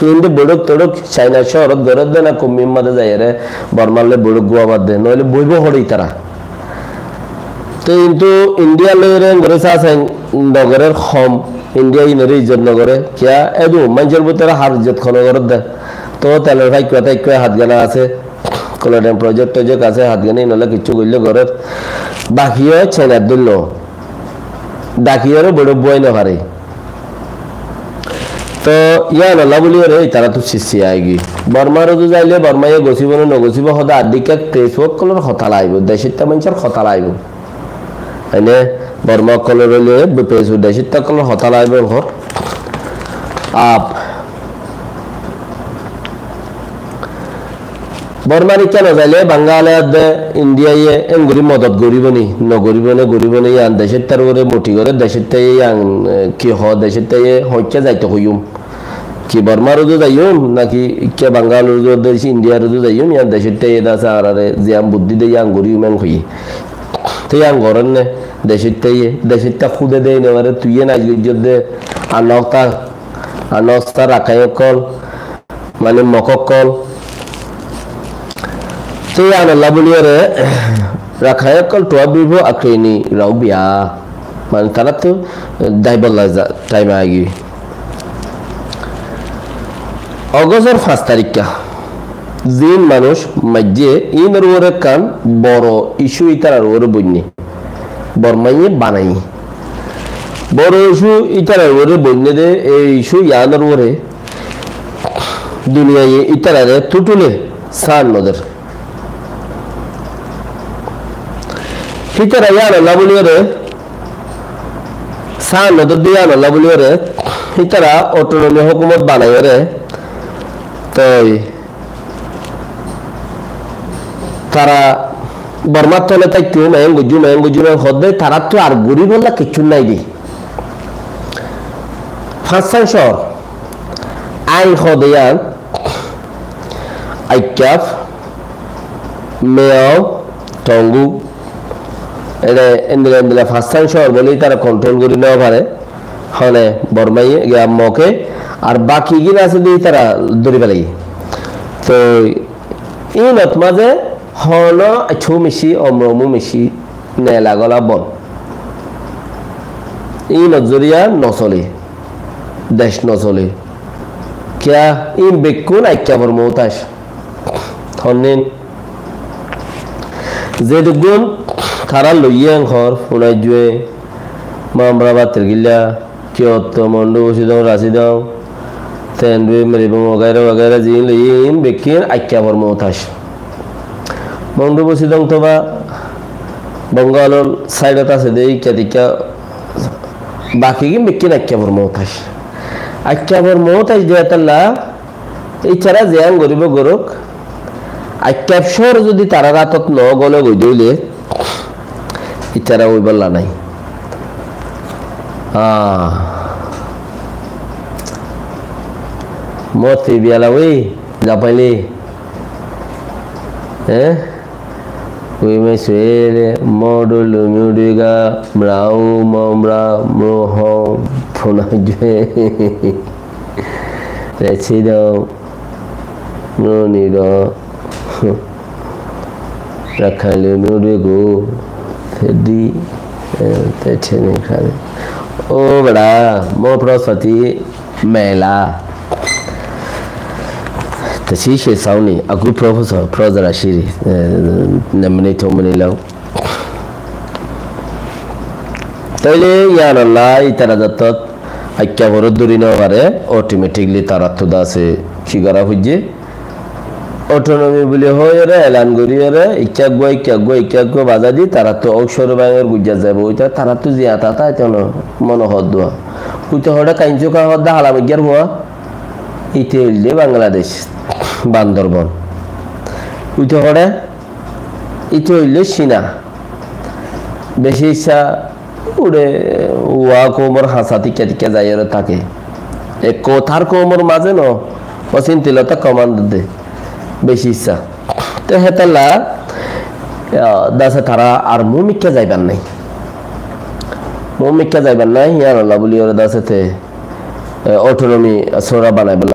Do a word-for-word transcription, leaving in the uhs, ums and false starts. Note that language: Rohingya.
Inde boiçók toiçók Caina cóorót gorédde na kummir mazé zaiyóre Bormar loi boiçók guwabadde, noóile boibó hoçé ítara. Te kintu India loiyóre engori sasai nogorér hom, India inoré izzot nogoré, kiyá edu maincór bútore har izzot hone gorédde. To telor faikkúa taikkúa hátgana asé, Colotan project toject asé, hátgana inolla kiccú goille gorér. Bakiyó Cainar dóilla. Dakiyóre boiçók buwai nofaré. Toh yíanolla bóliyoré ítara tu sissi aigiyói. Bormar uzu zaile Bormaye gosíbo né nogosíbo hoó de, ar dikká Facebook ókkolor hotá laibo, decótta maincór hotá laibo. Ene Borma ókkolor óile be-, Facebook decótta ókkolor hotá laibo hoór. Aap Bormar ikká nozaile Bangale adde Indiaye engori modot goribo ni, nogoribo né, goribo né, yián decóttar uore moti gore, decóttaye yián, eh, ki hoó, decóttaye hoikká zaito hoiyum. Ki Bormar uzu zaiyum, naki ikká Bangalor uzu adde Indiar uzu zaiyum, yián decóttaye dase añárare ziyán buddí de yián goriyum en hoiye. Te yián gorér né, decóttaye, decótta kúde de, ine bare tuiye nai goijjós de, ar noókta, ar noókta Rakhain ókkol, mane Mog ókkol. Te yíanolla bóliyoré Rakhain ókkol tuwá bibo akrini rau biya. Mane taráttu daibolla za-, taim aigiyói. Ogostor fañs tarikká ziín manúic maijjé, iínor uore ekkán boro icu ítarar uore boinné. Bormaye banaiyé. Boro icu ítarar uore boinné de, ei icu yiánor uore duniyaye ítarare tútule sáan noder. Ítara yiánolla bóliyoré sáan noder de yiánolla bóliyoré ítara autonomi hókumot banaiyóre toi tara Bormar tole táikkum, eén goijjum, eén goijjum, eén hoódde, taráttu ar goríbolla kiccú nái de. Fañssán cóor, aññí hoóde yián, Aikkaf, Miao, Taunguk, ere endilla endilla fañssán cóor bóle ítara kontrol gorí no fare. Hone Bormaye, giya Moge, ar bakigín asé de ítara dóri félaiye. Toi ínot mazé hono Accu mici, Omromu mici, Nela Gola bon. Ínot zoriya nosole, dec nosole. Kiyá? Ín bekkún Aikkafor muhtac. Honnín? Zedukkún tará loiyé, Enghor, Funaijjue, Mamra, Batirgilla, Kiyotto, Mondu, Busidong, Rasidong, Tendui, Meribung, wagaira wagaira ziín loiyé, ín bekkín Aikkafor muhtac. Mondu, Busidong toba Bongalor saidot asé de, ikká tikká, bakigín bekkín Aikkafor muhtac. Aikkafor muhtac de hétolla, ítara ziyán goríbo gorók, Aikkaf cóor zodi tarár átot no gole goi de óile, ítara óibolla nái. Ah. Moti biyala ui, zapaili. Eh? Ui me suele, modu lumi udiga, mrau, momra, mruhong, Funaijjue. Residong. Nuniro. Rakhain loi nurego. Tedi. Eh, te chene khare. O bera, mo prosati mela. Te si she sauni, a good professor, professor ashiri. Eh, nemni tomni lau. Tóile yíanolla ítara zottót Aikkaforé dóri no fare, automatically taráttu dase ki gorá foijje? Autonomy buli hoiyóre, elan goríyore, ikká eggúa, ikká eggúa, ikká eggúa bazai di, taráttu óuk córu báñgor guijjat zaibo. Óita taráttu ziyata táito no, mone hoddúa. Óita hoçé kaincuka hodda hala moijjar fua, íte óilde Bangladec, Bandorbon. Óita hoçé, íte óilde Cina. Beci issá uçe, uá koumor hañsat ikká tikká zaiyóre táke. Ek kou-, tar koumor mazé no, o sintilota komand de. Beci issá. Te hétolla, ya, dase tará ar mumikká zaibar nái. Mumikká zaibar nái, yíanolla buliyóre dase te e, autonomy sóra banai bolla.